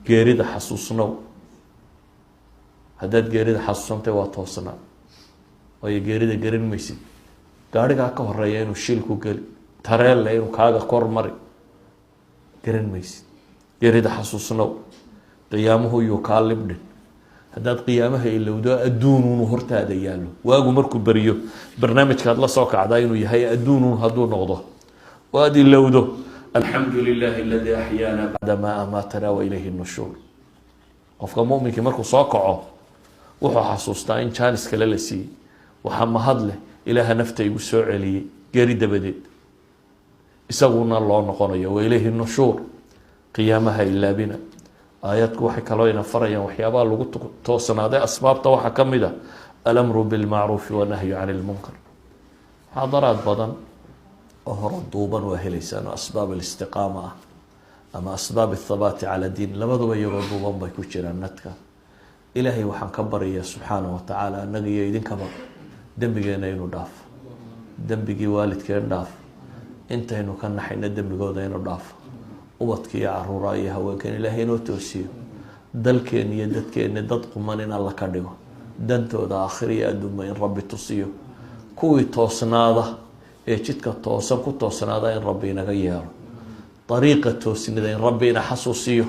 Geerida xasuusnow. Haddaad geerida xasuusantay, waa toosnaa, waayo geerida garan maysid. Gaarigaa ka horeeya inuu shilku geli, tareelle inuu kaaga kor mari, garan maysid. Geerida xasuusnow. Qiyaamuhu yuu kaa libdhin. Haddaad qiyaamaha ilowdo, adduunuunu hortaada yaallo, waagu markuu beriyo barnaamijkaad la soo kacdaa inuu yahay adduunuun hadduu noqdo oo aada ilowdo الحمد لله الذي أحيانا بعدما أماتنا وإليه النشور. Qofka muminkii markuu soo kaco, wuxuu xasuustaa in jaanis kale la siiyey. Waxaa mahad leh Ilaaha nafta igu soo celiyey geeri dabadeed, isaguna loo noqonayo. وإليه النشور. Qiyaamaha ilaabina. Aayaadku waxay kaloo ina farayaan waxyaabaha lagu toosnaaday. Asbaabta waxaa ka mid a الأمر بالمعروف والنهي عن المنكر. Muxaadaraad badan oo hore duuban waa heleysaan oo أسباب الاستقامة ah ama أسباب الثبات على الدين, labaduba iyagoo duuban bay ku jiraan nadka. Ilaahay waxaan ka baryayaa subxaana wa tacaala annaga iyo idinkaba dembigeena inuu dhaafo, dembigii waalidkeen dhaafo, intaynu ka naxayna dembigooda inuu dhaafo, ubadka iyo caruuraha iyo haweenkeen Ilaahay inoo toosiyo, dalkeen iyo dadkeenna dad quman in Alla ka dhigo, dantooda aakhir iyo adduunba in Rabbi tusiyo, kuwii toosnaada ee jidka toosan ku toosnaada in Rabbi inaga yeelo, dariiqa toosnida in Rabbi ina xasuusiyo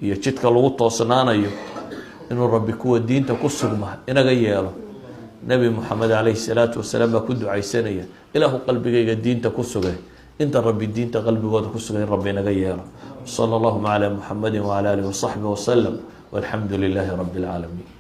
iyo jidka lagu toosnaanayo, inuu Rabbi kuwa diinta ku sugma inaga yeelo. Nebi Moxamed calayhi salaatu wasalaam baa ku ducaysanaya: "Ilaahu qalbigayga diinta ku sugay." Inta Rabbi diinta qalbigooda ku sugay in Rabbi inaga yeelo. صلى اللهم على محمد وعلى آله وصحبه وسلم والحمد لله رب العالمين.